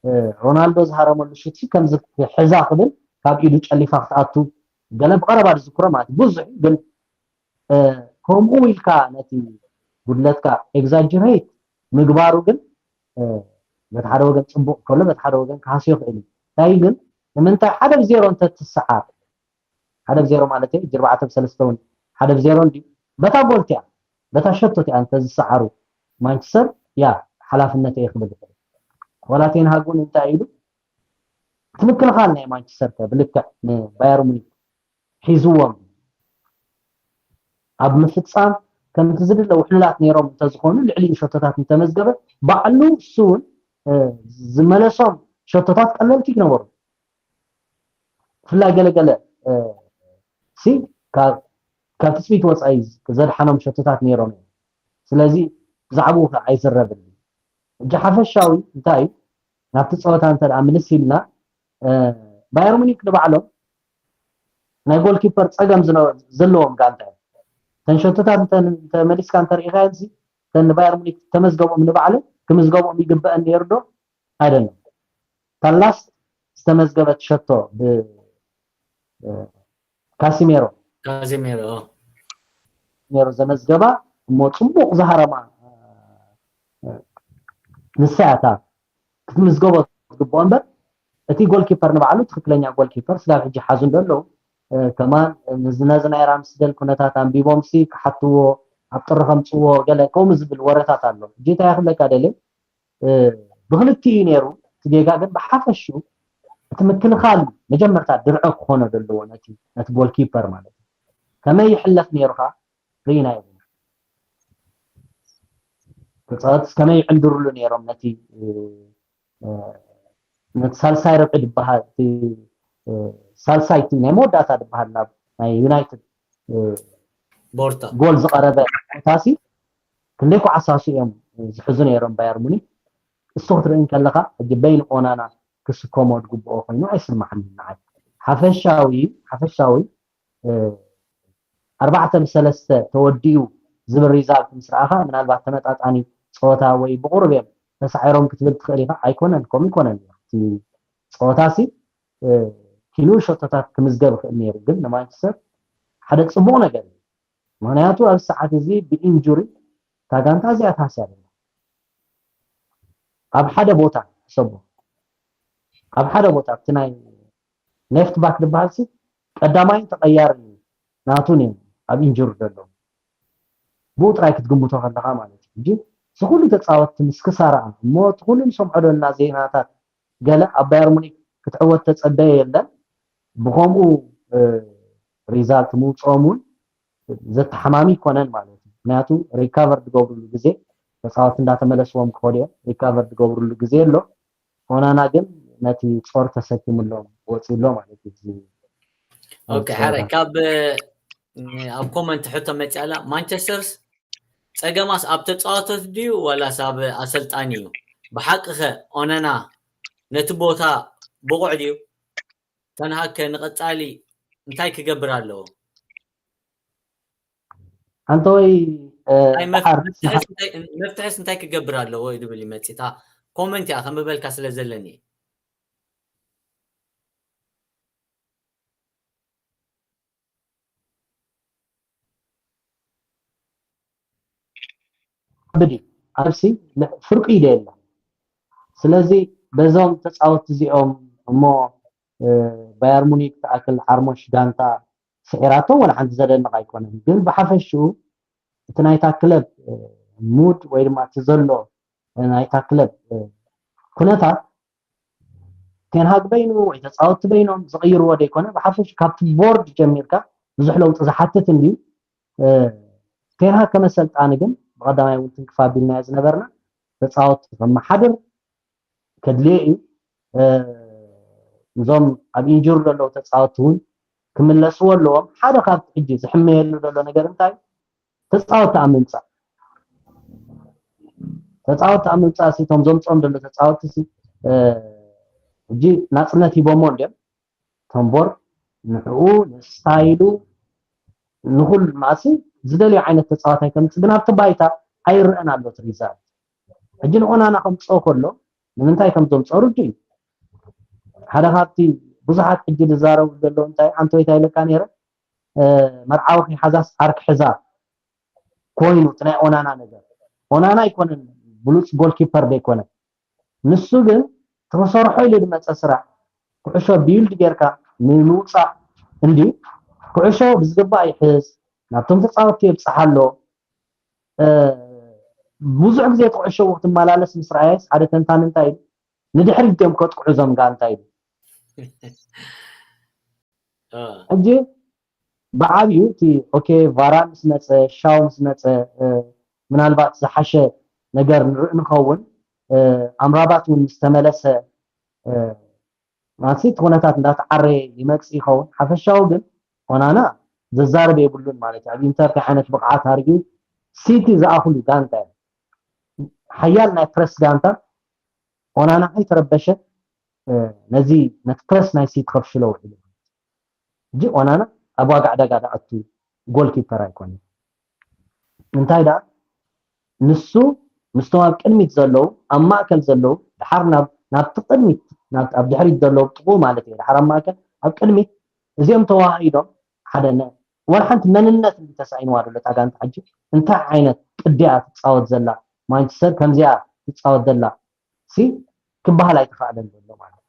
እ፣ ሮናልዶ ዝሃረመሉ ሹትሲ ከምዚ ሕዛ ክብል ካብ ኢዱ ጨሊፋ ክትኣቱ ገለ ብቐረባ ዝዝክሮ ማለት እዩ። ብዙሕ ግን፣ እ፣ ከምኡ ኢልካ ነቲ ጉድለትካ ኤግዛጀሬት ምግባሩ ግን፣ እ፣ በቲ ሓደ ወገን ጽቡቕ ከሎ በቲ ሓደ ወገን ክሃስዮ ይኽእል እዩ። እንታይ ግን ንምንታይ ሓደ ብ ዜሮ እንተ ትሰዓር፣ ሓደ ብ ዜሮ ማለት እዩ፣ ሕጂ ኣርባዕተ ብ ሰለስተ እውን ሓደ ብ ዜሮ እንድዩ። በታ ጎል እቲኣ፣ በታ ሸቶ እቲኣ እንተ ዝሰዓሩ ማንቸስተር፣ ያ፣ ሓላፍነት እየ ክብል ይኽእል። ዋላ ቴን ሃግ እውን እንታይ ኢሉ፣ እቲ ምክልኻል ናይ ማንቸስተር ከ ብልክዕ ንባየር ሙኒክ ሒዝዎም ኣብ ምፍጻም ከምቲ ዝድለ ውሕሉላት ነይሮም እንተዝኾኑ፣ ልዕሊኡ ሸቶታት እንተመዝገበ፣ ባዕሉ እሱ እውን፣ እ፣ ዝመለሶም ሸቶታት ቀለልቲ ይነበሩ። ብፍላይ ገለገለ፣ እ፣ ሲ ካብ፣ ካብ ትጽቢት ወጻኢ ዘድሓኖም ሸቶታት ነይሮም እዮም። ስለዚ ብዛዕባኡ ከ ኣይዝረብን። ሕጂ ሓፈሻዊ እንታይ እዩ? ናብቲ ጸወታ እንተ ደኣ ምልስ ኢልና፣ እ፣ ባየር ሙኒክ ንባዕሎም ናይ ጎልኪፐር ጸገም ዝነ-፣ ዘለዎም ጋንታ እዮም። እተን ሸቶታት እንተ፣ እንተ መሊስካ እንተ ርኢኻየን ሲ፣ እተን ንባየር ሙኒክ ተመዝገብኦም ንባዕሎም ክምዝገብኦም ይግበአን ነይሩ ዶ? ኣይደለም። ታላስት ዝተመዝገበት ሸቶ ብ-፣ እ፣ ካሲሜሮ። ካሲሜሮ፣ ኦ። ካሲሜሮ ዘመዝገባ እሞ ጽቡቕ ዝሃረማ፣ እ፣ ንሳ እያ እታ ክትምዝገቦ ትግብኦ እምበር፣ እቲ ጎልኪፐር ንባዕሉ ትኽክለኛ ጎልኪፐር ስጋብ ሕጂ ሓዙ እንዶ ኣለዉ። እ፣ ከማን፣ እ፣ ነዚ፣ ነዚ ናይ ራምስደል ኩነታት ኣንቢቦም ሲ ክሓትዎ፣ ኣብ ጥሪ ከምጽዎ ገለ ከምኡ ዝብል ወረታት ኣሎ። ሕጂ እንታይ ክብለካ ደልየ፣ እ፣ ብክልቲኡ እዩ ነይሩ እቲ ጌጋ፣ ግን ብሓፈሽኡ እቲ ምክልኻል መጀመርታ ድርዐ ክኾኖ ዘለዎ ነቲ፣ ነቲ ጎልኪፐር ማለት እዩ። ከመይ ይሕለፍ ነይሩ ኸኣ ርኢናዮ ኢና። ተጻወትስ ከመይ ይዕንድርሉ ነይሮም ነቲ፣ እ፣ እ፣ ነቲ ሳልሳይ ርብዒ ዝበሃል፣ እቲ፣ እ፣ ሳልሳይ፣ እቲ ናይ መወዳእታ ዝበሃል ናብ ናይ ዩናይትድ፣ እ፣ ቦርታ። ጎል ዝቐረበ ቦታሲ ክንደይ ኳዕሳሱ እዮም ዝሕዙ ነይሮም ባየር ሙኒክ። እሱ ክትርኢ እንከለኻ፣ ሕጂ በይን ኦናና ክስከሞ ዝግብኦ ኮይኑ ኣይስምዓንን ንዓይ። ሓፈሻዊ፣ ሓፈሻዊ፣ እ፣ ኣርባዕተ ብ ሰለስተ ተወዲኡ ዝብል ሪዛልት ምስ ረኣኻ፣ ምናልባት ተመጣጣኒ ጸወታ ወይ ብቑሩብ እዮም ተሳዒሮም ክትብል ትኽእል ኢኻ። ኣይኮነን፣ ከምኡ ኣይኮነን። እቲ ጸወታሲ ኪንኡ ሸቶታት ክምዝገብ ይኽእል ነይሩ፣ ግን ንማንቸስተር ሓደ ፅቡቕ ነገር እዩ። ምክንያቱ ኣብዚ ሰዓት እዚ ብኢንጁሪ እታ ጋንታ እዚኣ ትሃስያ ዘላ ኣብ ሓደ ቦታ ሕሰቦ፣ ኣብ ሓደ ቦታ ኣብቲ ናይ ሌፍት ባክ ዝበሃል ሲ ቀዳማይን ተቐያርን ናቱን እዮም ኣብ ኢንጁሪ ዘለዉ። ብኡ ጥራይ ክትግምቶ ከለኻ ማለት እዩ። ሕጂ እዚ ኩሉ ተፃወትቲ ምስ ክሳራ እሞ እቲ ኩሉ ንሰምዖ ዘለና ዜናታት ገለ ኣብ ባየር ሙኒክ ክትዕወት ተፀበየ የለን። ብከምኡ ሪዛልት ምውፅኦም እውን ዘተሓማሚ ይኮነን ማለት እዩ። ምክንያቱ ሪካቨር ዝገብርሉ ግዜ ተፃወቲ እንዳተመለስዎም ክኸዱ እዮም። ሪካቨር ዝገብርሉ ግዜ ኣሎ። ኦናና ግን ነቲ ጾር ተሰኪሙሎም ወፂሎ ማለት እዩ። ኦኬ፣ ሓረ ካብ ኣብ ኮመንት ሕቶ መፅኣላ ማንቸስተርስ ፀገማስ ኣብ ተፃወቶት ድዩ ዋላስ ኣብ ኣሰልጣኒ እዩ? ብሓቂ ከ ኦነና ነቲ ቦታ ብቑዕ ድዩ? ተንሃግ ከ ንቐፃሊ እንታይ ክገብር ኣለዎ? ኣንተወይ መፍትሕስ እንታይ ክገብር ኣለዎ ዝብል ይመፅእ። እታ ኮመንት እያ ከንብበልካ ስለ ዘለኒ። ብዲ ኣብዚ ፍርቂ ኢደ የለ። ስለዚ በዞም ተፃወቲ እዚኦም እሞ ባየር ሙኒክ ትኣክል ዓርሞሽ ጋንታ ስዒራቶም ወላ ሓንቲ ዘደንቕ ኣይኮነን። ግን ብሓፈሽኡ እቲ ናይታ ክለብ ሙድ ወይ ድማ እቲ ዘሎ ናይታ ክለብ ኩነታት ቴንሃግ በይኑ ወይ ተፃወቲ በይኖም ዝቕይርዎ ዘይኮነ ብሓፈሽ ካብቲ ቦርድ ጀሚርካ ብዙሕ ለውጢ ዝሓትት እንድዩ። ቴንሃግ ከመሰልጣኒ ግን ብቐዳማይ እውን ትንክፍ ኣቢልናዮ ዝነበርና ተፃወቲ ከመሓድር ከድልዮ እዩ። እዞም ኣብ ኢንጁሪ ዘለዉ ተፃወቲ እውን ክምለስዎ ኣለዎም። ሓደ ካብቲ ሕጂ ዝሕመየሉ ዘሎ ነገር እንታይ ተፃወቲ ኣብ ምምፃእ ተፃወቲ ኣብ ምምፃእ ሲ እቶም ዘምፅኦም ዘሎ ተፃወቲ ሲ ሕጂ ናፅነት ሂቦሞ እንዲዮም ተንቦር ንዕኡ ንስታይሉ ንኩሉ ማሲ ዝደልዮ ዓይነት ተፃዋታይ ከምፅእ ግን ኣብቲ ባይታ ኣይረአን ኣሎ እቲ ሪዛልት። ሕጂ ንኦናና ከምፅኦ ከሎ ንምንታይ ከም ዘምፅኦ ርዱ እዩ። ሓደ ካብቲ ብዙሓት ሕጂ ዝዛረቡ ዘለዉ እንታይ ኣንቶይታ ኢለካ ነይረ መርዓዊ ከይሓዛስ ዓርኪ ሕዛ ኮይኑ እቲ ናይ ኦናና ነገር ኦናና ኣይኮነን ብሉፅ ጎልኪፐር ዘይኮነ ንሱ ግን ተሰርሖ ኢሉ ዝመፀ ስራሕ ኩዕሾ ቢልድ ጌርካ ንምውፃእ እንዲ ኩዕሾ ብዝግባእ ይሕዝ ናብቶም ተፃወትቲ የብፅሓ ኣሎ። ብዙሕ ግዜ እቲ ኩዕሾ ክትመላለስ ምስ ረኣየስ ሓደ ተንታኒ እንታይ ኢሉ ንድሕሪት ድዮም ከጥቅዑ እዞም ጋንታ ኢሉ። ሕጂ ብዓብዩ እቲ ኦኬ ቫራን ምስ መፀ ሻው ምስ መፀ ምናልባት ዝሓሸ ነገር ንርኢ ንኸውን ኣምራባት እውን ምስ ተመለሰ ማለት እቲ ኩነታት እንዳተዓረየ ይመፅእ ይኸውን ሓፈሻዊ ግን ኦናና ዘዛርብ የብሉን ማለት እዩ ኣብ ኢንተር እንታይ ዓይነት ብቕዓት ኣርዩ ሲቲ ዝኣኽሉ ጋንታ እዮም ሓያል ናይ ፕረስ ጋንታ ኦናና ከይተረበሸ ነዚ ነቲ ፕረስ ናይ ሲቲ ከፍሽሎ ውዒሉ ሕጂ ኦናና ኣብ ዋጋ ዕዳጋ ዝኣቱ ጎልኪፐር ኣይኮነን እንታይ ደኣ ንሱ ምስቶም ኣብ ቅድሚት ዘለዉ ኣብ ማእከል ዘለዉ ድሓር ናብቲ ቅድሚት ኣብ ድሕሪት ዘለዉ ጥቕኡ ማለት እዩ ድሓር ኣብ ማእከል ኣብ ቅድሚት እዚኦም ተዋሃሂዶም ሓደ ዋላ ሓንቲ መንነት እንዲ ተሳኢንዋ ዘሎ እታ ጋንታ ሕጂ እንታይ ዓይነት ቅዲያ ትፃወት ዘላ ማንቸስተር ከምዚኣ ትፃወት ዘላ ሲ ክበሃል ኣይተኻእለን ዘሎ ማለት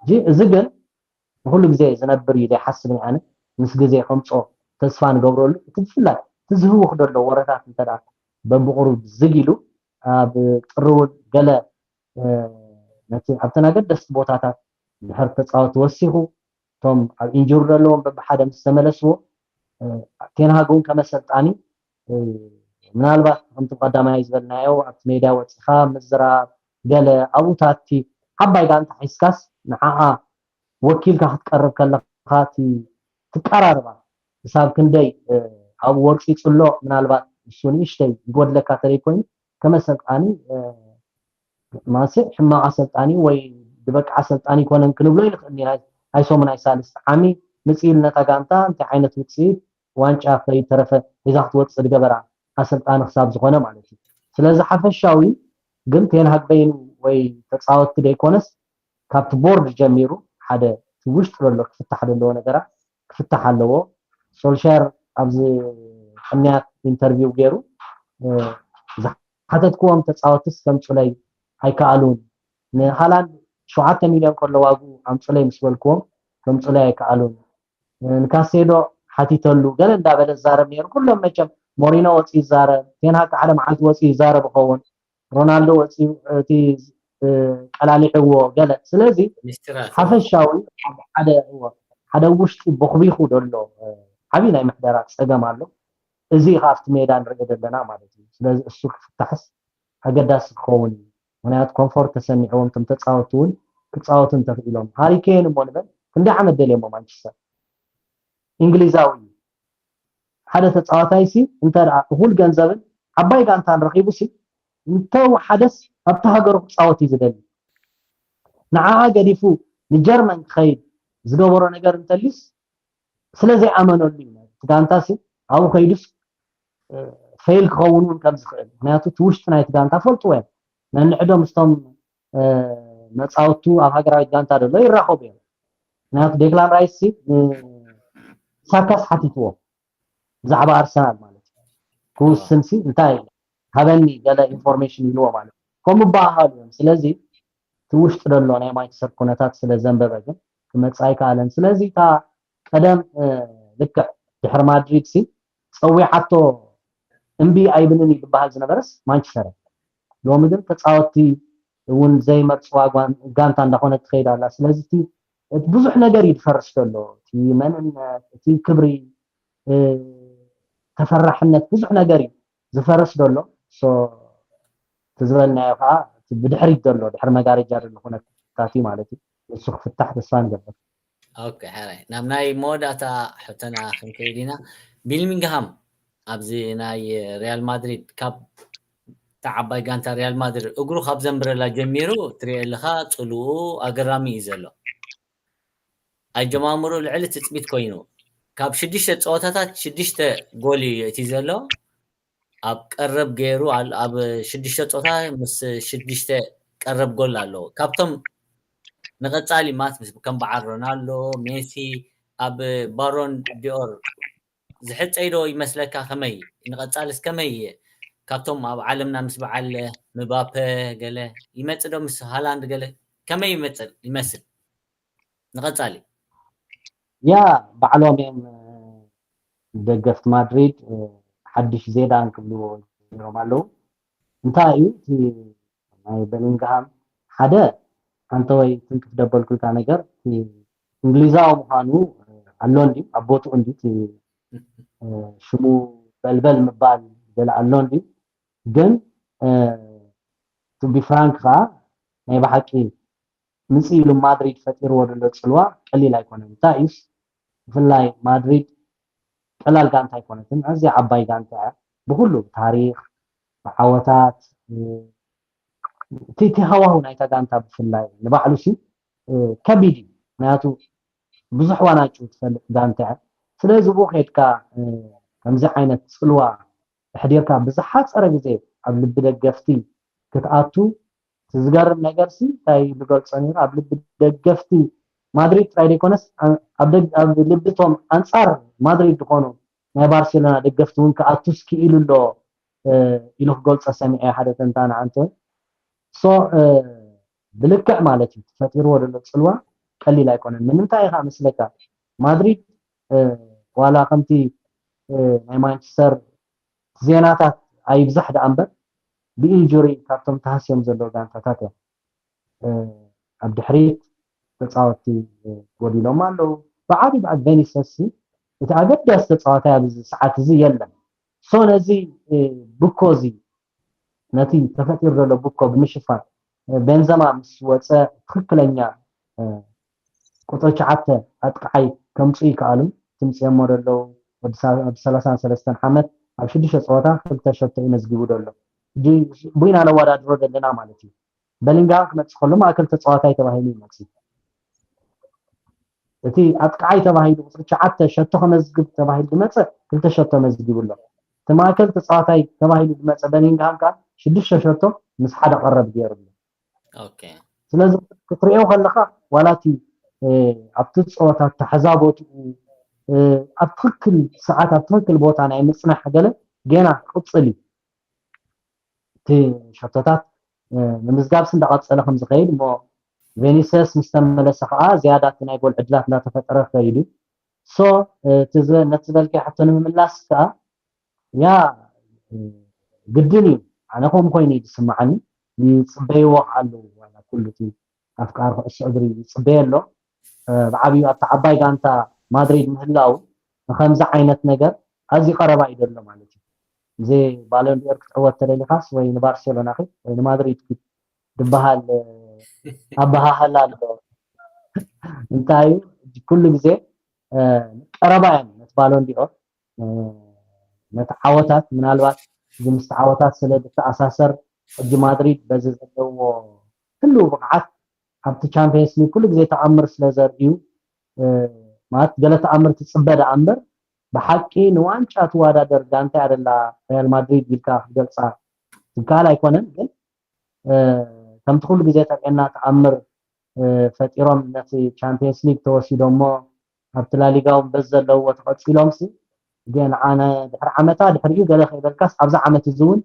እዩ እዚ ግን ንኩሉ ግዜ ዝነብር እዩ ዘይሓስብ ኣነ ምስ ግዜ ከምፆ ተስፋ ንገብረሉ እቲ ብፍላይ እቲ ዝህውኽ ዘሎ ወረታት እንተ በብቁሩብ ዝግ ኢሉ ኣብ ጥሪ እውን ገለ ነቲ ኣብተን ኣገደስቲ ቦታታት ድሕር ተፃወቲ ወሲኹ እቶም ኣብ ኢንጁሪ ዘለዎም በብሓደ ምስ ተመለስዎ ቴንሃግ እውን ከመሰልጣኒ ምናልባት ከምቲ ቀዳማይ ዝበልናዮ ኣብቲ ሜዳ ወፂኻ ምዝራብ ገለ ኣብኡታቲ ዓባይ ጋንታ ሒዝካስ ንዓኣ ወኪልካ ክትቀርብ ከለኻ እቲ ትቀራርባ ክሳብ ክንደይ ኣብኡ ወርቂ ይፅሎ ምናልባት እሱ ንእሽተይ ይጎድለካ ተለይ ኮይኑ ከመሰልጣኒ ማሲ ሕማቕ ኣሰልጣኒ ወይ ዝበቅዓ ኣሰልጣኒ ይኮነን ክንብሎ ይንኽእል ኢና ኣይሶም ናይ ሳልስቲ ዓሚ ምፅኢል ነታ ጋንታ እንታይ ዓይነት ውፅኢት ዋንጫ ከይተረፈ ሒዛ ክትወፅእ ዝገበራ ኣሰልጣኒ ክሳብ ዝኾነ ማለት እዩ ስለዚ ሓፈሻዊ ግን ቴንሃግ በይኑ ወይ ተፃወትቲ ዘይኮነስ ካብቲ ቦርድ ጀሚሩ ሓደ ውሽጢ ዘሎ ክፍታሕ ዘለዎ ነገራት ክፍታሕ ኣለዎ። ሶልሻየር ኣብዚ ቅንያት ኢንተርቪው ገይሩ ዝሓተትክዎም ተፃወትስ ከምፁለይ ኣይከኣሉን። ንሃላንድ ሸውዓተ ሚልዮን ከሎ ዋግኡ ኣምፁለይ ምስ በልክዎም ከምፁለይ ኣይከኣሉን። ንካሴዶ ሓቲተሉ ገለ እንዳበለ ዝዛረብ ነይሩ። ኩሎም መቸም ሞሪኖ ወፂኡ ይዛረብ፣ ቴንሃግ ሓደ መዓልቲ ወፂኡ ይዛረብ ይኸውን፣ ሮናልዶ ወፂኡ እቲ ቀላሊሕዎ ገለ። ስለዚ ሓፈሻዊ ሓደ ውሽጢ ቦኽቢኹ ዘሎ ዓብዪ ናይ ምሕደራ ፀገም ኣሎ። እዚ ከ ኣብቲ ሜዳ ንሪኦ ዘለና ማለት እዩ። ስለዚ እሱ ክፍታሕስ ኣገዳሲ ክኸውን እዩ። ምክንያቱ ኮንፎርት ተሰሚዕዎም እቶም ተፃወትቲ እውን ክፃወቱ እንተኽኢሎም፣ ሃሪኬን እሞ ንበል ክንደይ ዓመት ደልየሞ ማንቸስተር እንግሊዛዊ እዩ። ሓደ ተፃዋታይ ሲ እንተ ደኣ እኹል ገንዘብን ዓባይ ጋንታን ረኺቡ ሲ እንተወሓደስ ኣብቲ ሃገሩ ክፃወት እዩ ዝደሊ። ንዓኣ ገዲፉ ንጀርመን ክኸይድ ዝገበሮ ነገር እንተልዩስ ስለ ዘይኣመነሉ እዩ። እቲ ጋንታ ሲ ኣብኡ ከይዱስ ፌል ክኸውን እውን ከም ዝኽእል፣ ምክንያቱ እቲ ውሽጢ ናይቲ ጋንታ ፈልጥዎ እዮም። ነንሕዶ ምስቶም መፃወቱ ኣብ ሃገራዊት ጋንታ ደሎ ይራኸቡ እዮም። ምክንያቱ ዴክላን ራይስ ሲ ንሳካስ ሓቲትዎ ብዛዕባ ኣርሰናል ማለት እዩ። ክውስን ሲ እንታይ ሃበኒ ገለ ኢንፎርሜሽን ኢልዎ ማለት እዩ። ከምኡ በሃሉ እዮም። ስለዚ እቲ ውሽጢ ደሎ ናይ ማንቸስተር ኩነታት ስለ ዘንበበ ግን ክመፅእ ኣይከኣለን። ስለዚ እታ ቀደም ልክዕ ድሕሪ ማድሪድ ሲ ፀዊዓቶ እምቢ ኣይብልን እዩ ዝበሃል ዝነበረስ ማንቸስተር። ሎሚ ግን ተፃወትቲ እውን ዘይመርፅዋ ጋንታ እንዳኾነት ትኸይድ ኣላ። ስለዚ እቲ ብዙሕ ነገር እዩ ዝፈርስ ዘሎ። እቲ መንነት፣ እቲ ክብሪ፣ ተፈራሕነት፣ ብዙሕ ነገር እዩ ዝፈርስ ዘሎ። እቲ ዝበልናዮ ከዓ ብድሕሪት ዘሎ ድሕሪ መጋረጃ ዘሎ ኩነታት እዩ ማለት እዩ። ንሱ ክፍታሕ ተስፋ ንገብር። ኦኬ፣ ሕራይ ናብ ናይ መወዳእታ ሕቶና ክንከይድ ኢና። ቢልሚንግሃም ኣብዚ ናይ ሪያል ማድሪድ ካብ እታ ዓባይ ጋንታ ሪያል ማድሪድ እግሩ ካብ ዘንብረላ ጀሚሩ ትሪኦ ኣለኻ፣ ፅልኡ ኣገራሚ እዩ ዘሎ። ኣጀማምሩ ልዕሊ ትፅቢት ኮይኑ ካብ ሽዱሽተ ፀወታታት ሽዱሽተ ጎል እዩ እቲ ዘሎ። ኣብ ቀረብ ገይሩ ኣብ ሽዱሽተ ፀወታ ምስ ሽዱሽተ ቀረብ ጎል ኣለዎ። ካብቶም ንቐፃሊ ማለት ከም በዓል ሮናልዶ፣ ሜሲ ኣብ ባሮን ዲኦር ዝሕፀይ ዶ ይመስለካ? ከመይ ንቐፃልስ ከመይ ካብቶም ኣብ ዓለምና ምስ በዓል ምባፐ ገለ ይመፅእ ዶ ምስ ሃላንድ ገለ ከመይ ይመፅእ ይመስል ንቐፃሊ? ያ ባዕሎም እዮም ደገፍቲ ማድሪድ ሓድሽ ዜዳን ክብልዎ ጀሚሮም ኣለዉ። እንታይ እዩ እቲ ናይ በሊንግሃም ሓደ ኣንተ ወይ ትንክፍ ደበልኩልካ ነገር እንግሊዛዊ ምዃኑ ኣሎ እንዲ ኣብ ቦትኡ እንዲ ሽሙ በልበል ምባል ገለ ኣሎ እንዲ ግን ቱ ቢ ፍራንክ ከዓ ናይ ብሓቂ ምፅ ኢሉ ማድሪድ ፈጢርዎ ዘሎ ፅልዋ ቀሊል ኣይኮነን። እንታይ እዩስ ብፍላይ ማድሪድ ቀላል ጋንታ ኣይኮነትን፣ ኣዝያ ዓባይ ጋንታ እያ ብኩሉ ታሪክ ብዓወታት እቲ ሃዋሁ ናይታ ጋንታ ብፍላይ ንባዕሉ ሲ ከቢድ እዩ። ምክንያቱ ብዙሕ ዋናጩ ትፈልጥ ጋንታ እያ። ስለዚ ብኡ ከድካ ከምዚ ዓይነት ፅልዋ ኣሕዲርካ ብዝሓፀረ ግዜ ኣብ ልቢ ደገፍቲ ክትኣቱ እቲ ዝገርም ነገር ሲ እንታይ ንገልፆ ነይሩ ኣብ ልቢ ደገፍቲ ማድሪድ ጥራይ ዘይኮነስ ኣብ ልቢ እቶም ኣንፃር ማድሪድ ዝኾኑ ናይ ባርሴሎና ደገፍቲ እውን ክኣቱ ስኪኢሉ ኣሎ ኢሉ ክገልፆ ሰሚዐ ሓደ ተንታኒ ኣንተ ሶ ብልክዕ ማለት እዩ ተፈጢርዎ ዘሎ ፅልዋ ቀሊል ኣይኮነን። ንምንታይ ኢኻ መስለካ ማድሪድ ዋላ ከምቲ ናይ ማንቸስተር ዜናታት ኣይብዛሕ ደኣ እምበር ብኢንጁሪ ካብቶም ተሃስዮም ዘለዉ ጋንታታት እዮም። ኣብ ድሕሪት ተፃወትቲ ጎዲሎም ኣለዉ። ብዓቢ ብኣድቬኒሰስ እቲ ኣገዳሲ ተፃዋታይ ኣብዚ ሰዓት እዚ የለን። ሶ ነዚ ብኮ እዚ ነቲ ተፈጢሩ ዘሎ ብኮ ብምሽፋን ቤንዘማ ምስ ወፀ ትኽክለኛ ቁፅሪ ትሽዓተ ኣጥቃዓይ ከምፁ ይከኣሉ ትምፅኦሞ ዘለዉ ወዲ ሰላሳን ሰለስተን ዓመት ኣብ ሽዱሽተ ፀወታ ክልተ ሸቶ እዩ መዝጊቡ ዘሎ። ቡይና ነወዳድሮ ዘለና ማለት እዩ። በሊንግሃም ክመፅእ ከሎ ማእከል ተፃዋታይ ተባሂሉ ይመፅእ። እቲ ኣጥቃዓይ ተባሂሉ ቁፅሪ ትሽዓተ ሸቶ ከመዝግብ ተባሂሉ ዝመፀ ክልተ ሸቶ መዝጊቡ ኣሎ። እቲ ማእከል ተፃዋታይ ተባሂሉ ዝመፀ በሊንግሃም ከዓ ሽዱሽተ ሸቶ ምስ ሓደ ቀረብ ገይሩ ኣሎ። ስለዚ ክትሪኦ ከለካ ዋላ እቲ ኣብቲ ፀወታ ተሓዛቦትኡ ኣብ ትክክል ሰዓት ኣብ ትክክል ቦታ ናይ ምፅናሕ ገለ ገና ክቅፅል እዩ። እቲ ሸቶታት ንምዝጋብስ እንዳቀፀለ ከምዝኸይድ እሞ ቬኒሰስ ምስ ተመለሰ ከዓ ዝያዳ እቲ ናይ ጎል ዕድላት እንዳተፈጠረ ክኸይድ እዩ። ሶ ነቲ ዝበልካዮ ሕቶ ንምምላስ ከዓ ያ ግድን እዩ። ኣነ ከምኡ ኮይኑ እዩ ዝስምዓኒ። ይፅበይዎ ከዓ ኣለዉ ዋላ ኩሉ እቲ ኣፍቃሪ ኩዕሶ እግሪ ይፅበየ ኣሎ። ብዓብዩ ኣብቲ ዓባይ ጋንታ ማድሪድ ምህላው ንከምዚ ዓይነት ነገር ኣዝዩ ቀረባ እዩ ዘሎ ማለት እዩ። እዚ ባሎን ዲኦር ክትዕወት ተደሊኻስ ወይ ንባርሴሎና ኪድ ወይ ንማድሪድ ኪድ ዝበሃል ኣበሃህላ ኣሎ። እንታይ እዩ ኩሉ ግዜ ቀረባ እዮም ነቲ ባሎን ዲኦር ነቲ ዓወታት ምናልባት እዚ ምስቲ ዓወታት ስለ ዝተኣሳሰር ሕጂ ማድሪድ በዚ ዘለዎ ህልው ብቕዓት ኣብቲ ቻምፒየንስ ሊግ ኩሉ ግዜ ተኣምር ስለ ዘርእዩ ማለት ገለ ተኣምር ትፅበ ደኣ እምበር ብሓቂ ንዋንጫ ትወዳደር ጋንታ እያ ደላ ሪያል ማድሪድ ኢልካ ክትገልፃ ዝከኣል ኣይኮነን። ግን ከምቲ ኩሉ ግዜ ተሪኤና ተኣምር ፈጢሮም ነቲ ቻምፒየንስ ሊግ ተወሲዶሞ ኣብቲ ላሊጋ እውን በዚ ዘለውዎ ተቐፂሎም ሲ ግን ዓነ ድሕሪ ዓመታ ድሕሪኡ ገለ ከይበልካስ ኣብዚ ዓመት እዚ እውን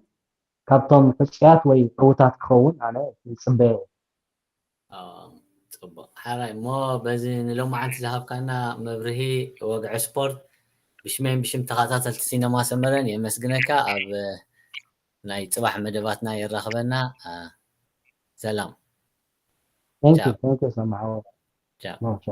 ካብቶም ሕፁያት ወይ ዕውታት ክኸውን ኣነ ይፅበዮ። ፅቡቅ ሓራይ እሞ በዚ ንሎማዓንቲ ዝሃብካና መብርሂ ወግዒ ስፖርት ብሽመይን ብሽም ተኸታተልቲ ሲነማ ሰመረን የመስግነካ። ኣብ ናይ ፅባሕ መደባትና የራኽበና። ሰላም። Thank you, thank you so much. ቻው። No, sure.